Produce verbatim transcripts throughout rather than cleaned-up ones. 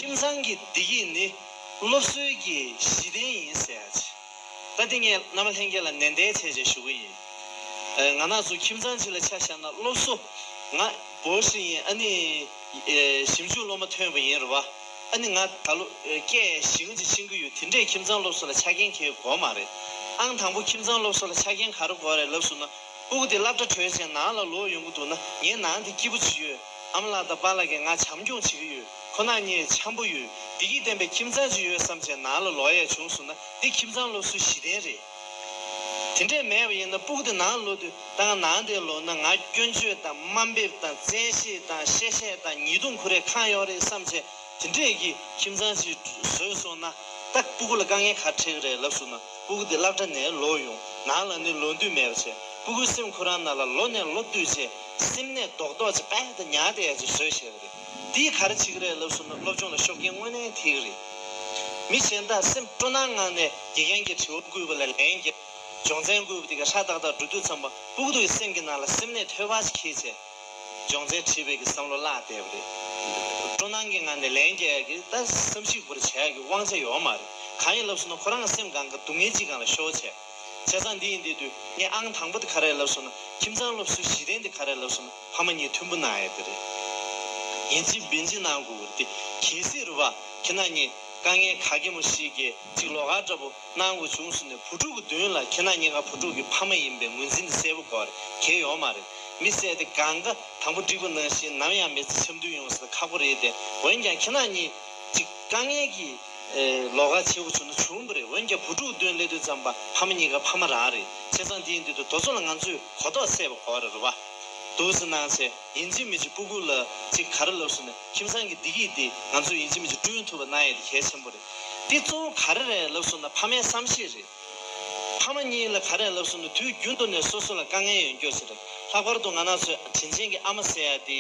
ཁྱིམ་ཚང་གི་བདེ་སྐྱིད་ནི་སློབ་གསོའི་གི་གཞི་རྟེན་ཡིན་ཟེར་ཡ་ཅིག་ད་འདི་ངས་རྣམ་པ་ལྷན་རྒྱས་ལ་ནན་ཏན་བྱས་བྱས་ཞུ་གི་ཡིན། ཨ། ང་རང་ཚོ་ཁྱིམ་ཚང་གཅིག་ལ་ཆ་བཞག་ན་སློབ་གསོ། ང་博士ཡིན། ཨ་ནི་ཨེ་ཞིབ་འཇུག་སློབ་མ་ཐོན་པ་ཡིན་རེད་བ། ཨ་ནི་ང་ད་ལོ་ཨེ་སྐད་ཞེ་གང་ཅིག་ཤེས་ཀྱི་ཡོད། དེ་འདྲས་ཁྱིམ་ཚང་སློབ་གསོ་ལ་ཆ་རྐྱེན་གང་ཡང་དགོས་མ་རེད། ཨང་དང་པོ་ཁྱིམ་ཚང་སློབ་གསོ་ལ་ཆ་རྐྱེན་ག་རེ་དགོས་རེད་ལབ་སོང་ན། སྤུ་གུ་དེ་སློབ་གྲྭ་གྲོལ་བྱས་ནང་ལ་ལོག་ཡོང་གི་འདུག་ན། ངའི་ནང་དེ་སྐྱིད་པོ་ཅིག་ཡོད། ཨ་མ་ལགས་དང་པཱ་ལགས་ཀྱིས་ང་བྱམས་སྐྱོང་བྱེད་ཀྱི་ཡོད། ཁོ་རང་གཉིས་འཆམ་པོ་ཡོད། བདེ་སྐྱིད་ལྡན་པའི་ཁྱིམ་ཚང་ཅིག་ཡོད་བསམ་བྱས་ནང་ལ་ལོག་ཡས་བྱུང་སོང་ན། འདི་ཁྱིམ་ཚང་སློབ་གསོའི་གཞི་རྟེན་རེད། དེ་འདྲས་མེད་པ་ཡིན་ན་སྤུ་གུ་དེ་ནང་ལོག་དུས་ད་ང་ནང་དེ་ལོག་ན་ང་སྐྱོན་བརྗོད་དང་དམའ་འབེབས་དང་བཙན་ཤེད་དང་གཤེ་གཤེ་དང་ཉེས་རྡུང་ཁུར་ཡས་གང་ཡོད་རེད་བསམ་བྱས། དེ་འདྲས་ཀྱི་ཁྱིམ་ཚང་ཞིག་བཟོས་སོང་ན། ད་སྤུ་གུ་ལ་དཀའ་ངལ་ག་རེ་འཕྲད་ཀྱི་རེད་ལབ་སོང་ན། སྤུ་གུ་དེ་སློབ་གྲྭ་ནས་ལོག་ཡོང་། ནང་ལ་ནི་ལོག་འདོད་མེད་པ་བྱས། སྤུ་གུའི་སེམས་ཁོ་རང་ནང་ལ་ལོ་ནས་ལོ་བསྟུད་བྱས། སེམས་ནད་རྡོག་རྡོག་ཅིག་རྦད་དེ་ཉར་བསྡད་ཡ་ཅིག་བཟོས་བྱས་པ་རེད། འདིས་ག་རེ་བྱེད་ཀྱི་རེད་ལབ་སོང་ན། སློབ་སྦྱོང་ལ་ཤུགས་རྐྱེན་དངོས་གནས་ཐེབས་ཀྱི་རེད། མི་གཞན་དག་སེམས་སྤྲོ་སྣང་ངང་ནས་དགེ་རྒན་གྱིས་དྲི་བ་བཀོད་པ་ལ་ལན་རྒྱག་སྦྱོང་ཚན་བཀོད་པ་དེ་ག་ཧྲ་ཏག་ཏག་འགྲོ་དུས་ཙམ་པ། སྤུ་གུ་དེ་གི་སེམས་ཀྱི་ནང་ལ་སེམས་ནད་ཐོལ་པ་ཞིག་འཁྱེར་བྱས། སྦྱོང་ཚན་ཁྲིད་པའི་གི་བསམ་བློ་བརླག་བསྡད་པ་རེད། སྤྲོ་སྣང་གི་ངང་ནས་ལན་རྒྱག་ཡ་གི་ད་བསམ་གཞིག་པོ་རེ་བྱེད་ཡ་གི་དབང་ཆ་ཡོད་མ་རེད། གང་ཡིན་ལབ་སོང་ན། ཁོ་རང་གི་སེམས་སྒང་ག་སྡུག་བསྔལ་གཅིག་སྒང་ལ་ཤོར་བྱས། བྱས་ཙང་འདི་ཡིན་དུས་དུས་ངས་ཨང་དང་པོ་དེ་ག་རེ་ལབ་སོང་ན། ཁྱིམ་ཚང་སློབ་གསོའི་གཞི་རྟེན་དེ་ག་རེ་ལབ་སོང་ན། ཕ་མ་གཉིས་མཐུན་པོ་གནང་ཡ་དེ་རེད། ཡིན་གཅིག་མིན་གཅིག་གནང་དགོས་ཀྱི་རེད། དེ་གལ་སྲིད་རེད་བ། ཁྱེད་རང་གཉིས་དཀའ་ངལ་ག་གེ་མོ་ཞིག་གི་གཅིག་ལོགས་ཀ་འདྲ་པོ་གནང་དགོས་བྱུང་སོང་ན། བུ་ཕྲུག་གི་མདུན་ལ་ཁྱེད་རང་གཉིས་ཀ་བུ་ཕྲུག་གི་ཕ་མ་ཡིན་པའི་ངོས་འཛིན་དེ་གསལ་པོ་དགོས་རེད། གལ་ཡོད་མ་རེད། མི་ཟེར་དེ་གང་ག་དང་པོ་འགྲིག་པ་ནང་བཞིན་ནམ་ཡང་མེད་ཚེ་འཆམ་མཐུན་ཡོང་ཟེར་ཁག་པོ་རེད་དེ། འོན་ཀྱང་ཁྱེད་རང་གཉིས་གཅིག་དཀའ་ངལ་གྱི་ཨེ་ལོགས་ཀ་ཆེ་པོ་བྱུང་ན་བྱུང་བ་རེད། འོན་ཀྱང་བུ་ཕྲུག་མདུན་སླེབས་དུས་ཙམ་པ་ཕ་མ་གཉིས་ཀ་ཕ་མ་རང་རེད། བྱས་ཙང་འདི་ཡིན་དུས་དུས་དེ་ཚོ་ལ་ང་ཚོས་གོ་རྟོགས་སད་པ་དགོས་རེད། རེད་བ། འདུག་སེ་གནང་ཚེ། ཡིན་གཅིག་མིན་གཅིག་སྤུ་གུ་ལ་གཅིག་ག་རེ་ལབ་སོང་ན། ཁྱིམ་ཚང་གི་བདེ་སྐྱིད་འདི་ང་ཚོས་ཡིན་གཅིག་མིན་གཅིག་བསྐྲུན་ཐུབ་པ་གནང་ཡས་དེ་གལ་ཆེན་པོ་རེད། འདི་གཙོ་བོ་ག་རེ་རེད་ལབ་སོང་ན། ཕ་མའི་བསམ་ཤེས་རེད། ཕ་མ་གཉིས་ལ་ག་རེ་ལབ་སོང་ན། དུས་རྒྱུན་དུ་ནས་སོ་སོ་ལ་དཀའ་ངལ་ཡོང་རྒྱུ་ཞིག་རེད། ལྷག་པར་དུ་ང་རང་ཚོའི་དྲིན་ཅན་གྱི་ཨ་མ་ཟེར་ཡ་དེ་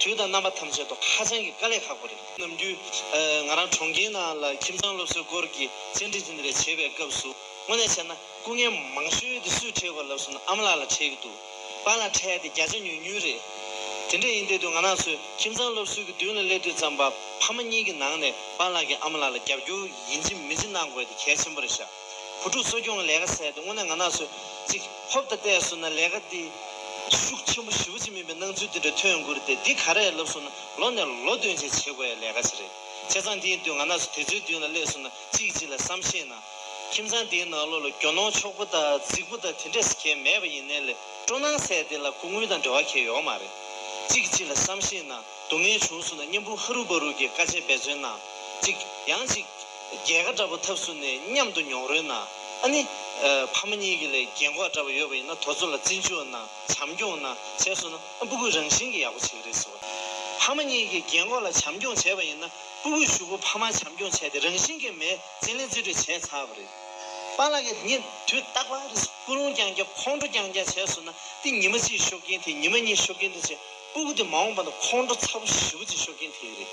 དུས་དང་རྣམ་པ་ཐམས་ཅད་དུ་ཧ་ཅང་གི་དཀའ་ལས་ཁག་པོ་རེད། ནམ་རྒྱུན་ཨ་ང་རང་གྲོང་ཁྱེར་ནང་ལ་ཁྱིམ་ཚང་སློབ་གསོའི་སྐོར་གྱི་བཅར་འདྲི་དེ་འདྲ་བྱེད་པའི་སྐབས་སུ། དངོས་གནས་བྱས་ན། སྐུ་ངལ་མང་ཤོས་དེ་སུས་འཕྲད་དགོས་ལབ་སོང་ན། ཨ་མ་ལགས་ལ་འཕྲད་ཀྱི་འདུག་པཱ་ལགས་འཕྲད་ཡ་དེ་བརྒྱ་ཆ་ཉུང་ཉུང་རེད། དེ་འདྲ་ཡིན་དུས་དུས་ང་རང་ཚོས་ཁྱིམ་ཚང་སློབ་གསོའི་གི་མདུན་ལ་སླེབས་དུས་ཙམ་པ། ཕ་མ་གཉིས་ཀྱི་ནང་ནས་པཱ་ལགས་ཀྱིས་ཨ་མ་ལགས་ལ་རྒྱབ་སྐྱོར་ཡིན་གཅིག་མིན་གཅིག་གནང་དགོས་དེ་གལ་ཆེན་པོ་རེད་ཤག་བུ་ཕྲུག་གསོ་སྐྱོང་གི་ལས་ཀ་ཟེར་དེ་དངོས་གནས་ང་རང་ཚོས་གཅིག་ཧོབ་ཏེ་བལྟས་སོང་ན། ལས་ཀ་འདི་ཤུགས་ཆེན་པོ་ཞེ་པོ་ཅིག་མིན་པའི་སྣང་ཚུལ་དེ་འདྲ་ཐོན་ཡོང་གི་རེད་དེ། འདི་ག་རེ་ལབ་སོང་ན། ལོ་ནས་ལོ་བསྟུད་བྱས་བྱེད་དགོས་ཡ་ལས་ཀ་ཞིག་རེད། བྱས་ཙང་འདི་ཡིན་དུས་ང་རང་ཚོ་དེ་ཚོའི་མདུན་ལ་སླེབས་སོང་ན། གཅིག་གཅིག་ལ་བསམ་ཤེས་གནང་། ཁྱིམ་ཚང་འདིའི་ནང་ལོགས་ལ་རྒྱུ་ནོར་ཕྱུག་པོ་དང་རྫིག་པོ་དང་དེ་འདྲས་གང་ཡང་མེད་པ་ཡིན་ནའི་ལས། སྤྲོ་སྣང་ཟེར་དེ་ལ་སྐུ་ངལ་དང་འབྲེལ་བ་གང་ཡང་ཡོད་མ་རེད། གཅིག་གིས་གཅིག་ལ་བསམ་ཤེས་གནང་། སྡུག་བསྔལ་བྱུང་སོང་ན་མཉམ་པོ་ཧ་རུ་བ་རུ་གི་དཀའ་སྤྱད་འབད་བརྩོན་གནང་། གཅིག་ཡང་གཅིག་རྒྱལ་ཁ་འདྲ་པོ་ཐོབ་སོང་ནས་མཉམ་དུ་མྱོང་རོལ་གནང་། ཨ་ནི་ཨ་ཕ་མ་གཉིས་ཀྱི་ལས་རྒན་གོག་འདྲ་པོ་ཡོད་པ་ཡིན་ན་དེ་ཚོ་ལ་བརྩི་འཇོག་གནང་། བྱམས་སྐྱོང་གནང་བྱས་སོང་ན། ཨ་སྤུ་གུས་རང་བཞིན་གྱིས་ཡག་པོ་བྱེད་ཀྱི་རེད་ཟེར་བ། ཕ་མ་གཉིས་ཀྱིས་རྒན་གོག་ལ་བྱམས་སྐྱོང་བྱས་པ་ཡིན་ན། སྤུ་གུས་གཞུག་གུ་ཕ་མ་བྱམས་སྐྱོང་བྱས་ཏེ་རང་བཞིན་གྱིས་མི་བརྩི་ལེན་བརྩི་འཇོག་བྱས་ཚར་བ་རེད། པཱ་ལགས་ཀྱིས་ངས་དུས་རྟག་པར་རེད། སྐུལ་སློང་རྐྱང་རྐྱང་། ཁོང་ཁྲོ་རྐྱང་རྐྱང་བྱས་སོང་ན། དེ་ཉི་མ་གཅིག་ཤུགས་རྐྱེན་ཐེབས། ཉི་མ་གཉིས་ཤུགས་རྐྱེན་ཐེབས་བྱས། སྤུ་གུ་དེ་མ་འོངས་པ་ན་ཁོང་ཁྲོ་ཚ་པོ་ཞེ་པོ་ཅིག་ཤུགས་རྐྱེན་ཐེབས་ཀྱི་རེད།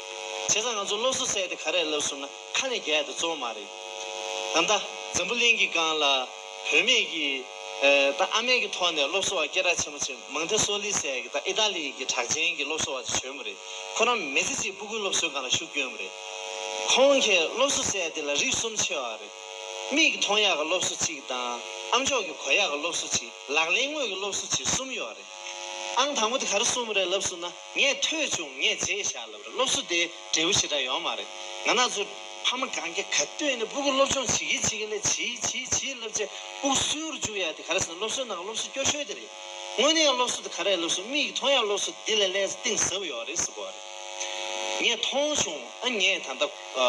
བྱས་ཙང་ང་ཚོ་སློབ་གསོ་ཟེར་དེ་ག་རེ་ལབ་སོང་ན། ཁ་ནས་རྒྱག་ཡ་དེ་གཙོ་བོ་མ་རེད། ད་ལྟ་འཛམ་བུ་གླིང་གི་སྒང་ལ་བུད་མེད་ཀྱི་ཨ་ད་ཨ་མའི་གི་ཐོག་ནས་སློབ་གསོ་བ་སྐད་གྲགས་ཆེན་པོ་ཅིག་མང་ཐེ་སོ་ལི་ཟེར་གི་ད་ཨི་ཏཱ་ལི་གི་གྲགས་ཅན་གྱི་སློབ་གསོ་བ་ཅིག་བྱོན་པ་རེད། ཁོ་རང་མི་ཚེ་གཅིག་སྤུ་གུའི་སློབ་གསོའི་སྒང་ལ་ཤུགས་བསྐྱོན་པ་རེད། ཁོང་གིས་སློབ་གསོ་ཟེར་དེ་ལ་རིགས་གསུམ་ཕྱེ་བ་རེད། མིག་གིས་མཐོང་ཡག་གི་སློབ་གསོ་གཅིག་དང་། ཨ་མཆོག་གིས་གོ་ཡག་གི་སློབ་གསོ་གཅིག་ལག་ལེན་དངོས་ཀྱི་སློབ་གསོ་གཅིག་གསུམ་ཡོད་རེད། ཨང་དང་པོ་དེ་ག་རེ་གསུངས་པ་རེད་ལབ་སོང་ན། ངས་ཐོས་བྱུང་། ངས་མཇལ་བཞག་ལབ་རེད། སློབ་གསོ་དེ་འབྲས་བུ་ཞེ་དྲག་ཡོད་མ་རེད། ང་རང་ཚོ་ཕ་མ་གང་ག་ག་དུས་ནས་སྤུ་གུ་སློབ་སྦྱོང་བྱེད་ཀྱི་བྱེད་ཀྱི་ལས་བྱེད་བྱེད་བྱེད་ལབ་བྱས། སྤུ་གུ་སུན་རུ་བཅུག་ཡག་དེ་ག་རེ་ཟེར་ན། སློབ་གསོའི་ནང་གི་སློབ་གསོ་སྐྱོ་ཤོས་དེ་རེད། དངོས་གནས་སློབ་གསོ་དེ་ག་རེ་ལབ་སོང་། མིག་གིས་མཐོང་ཡག་སློབ་གསོ་འདི་ལས་ལས་གཏིང་ཟབ་ཡོད་རེད་ཟེར་གོ་རེད། ངས་མཐོང་བྱུང་། ཨ་ངས་ད་ལྟ་ཨ་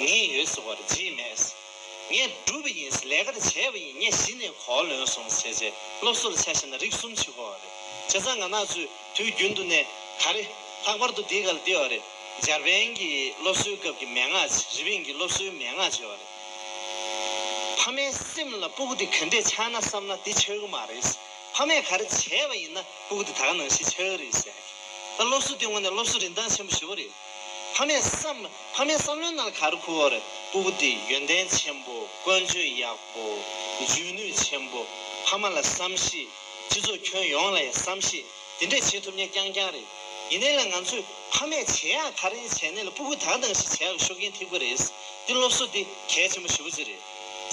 ངས་ཡོད་ཟེར་གོ་རེད། བརྗེད་མེད། ངས་བསྒྲུབས་པ་ཡིན། ལས་ཀ་དེ་བྱས་པ་ཡིན། ངས་གཞི་ནས་གོ་ལོན་སོང་ཟེར་བྱས། སློབ་གསོ་ལ་ཆ་བཞག་ན་རིགས་གསུམ་ཕྱེ་གོ་བ་རེད། བྱས་ཙང་ང་རང་ཚོས་དུས་རྒྱུན་དུ་ནས་ག་རེ། ལྷག་པར་དུ་འདིའི་སྒང་ལ་འདི་ཡོད་རེད། འཇར་པན་གྱི་སློབ་གསོའི་སྐབས་ཀྱི་མན་ངག་ཅིག་རི་པིན་གྱི་སློབ་གསོའི་མན་ངག་ཅིག་ཡོད་རེད། ཕ་མའི་སེམས་ལ་སྤུ་གུ་དེ་ག་འདྲས་ཆགས་ན་བསམ་ན་དེ་ཆགས་ཀྱི་མ་རེད། ཕ་མས་ག་རེ་བྱས་པ་ཡིན་ན་སྤུ་གུ་དེ་ད་ག་ནང་བཞིན་ཆགས་ཀྱི་རེད་ཟེར། ད་སློབ་གསོ་དེ་དངོས་གནས་སློབ་གསོ་རིན་ཐང་ཆེན་པོ་ཞེ་པོ་རེད། ཕ་མས་བསམ། ཕ་མའི་བསམ་བློའི་ནང་ལ་ག་རེ་འཁོར་བ་རེད། སྤུ་གུ་དེ་ཡོན་ཏན་ཆེན་པོ། ཀུན་སྤྱོད་ཡག་པོ། འཇོན་ནུས་ཆེན་པོ། ཕ་མ་ལ་བསམ་ཤེས། སྤྱི་ཚོགས་ཁྱོན་ཡོངས་ལ་ཡང་བསམ་ཤེས། དེ་འདྲས་བྱེད་ཐུབ་མཁན་རྐྱང་རྐྱང་རེད། ཡིན་ནའི་ལ་ང་ཚོས་ཕ་མས་བྱེད་ཡག་ག་རེ་བྱས་ནའི་ལ་སྤུ་གུ་ད་ག་ད་ག་ཞིག་བྱེད་ཡག་གི་ཤུགས་རྐྱེན་ཐེབས་ཀྱི་རེད། འདི་སློབ་གསོ་འདི་གལ་ཆེན་པོ་ཞེ་པོ་ཅིག་རེད།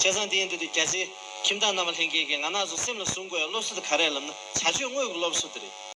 བྱས་ཙང་འདི་ཡིན་དུས་རྒྱ་ཆེའི་ཁྱིམ་བདག་རྣམ་པ་ལྷན་རྒྱས་ཀྱིས་ང་རང་ཚོ་སེམས་ལ་ཟུངས་དགོས་ཡག་སློབ་གསོ་དེ་ག་རེ་རེད་ལབ་ན་བྱ་སྤྱོད་དངོས་ཀྱི་སློབ་གསོ་དེ་རེད།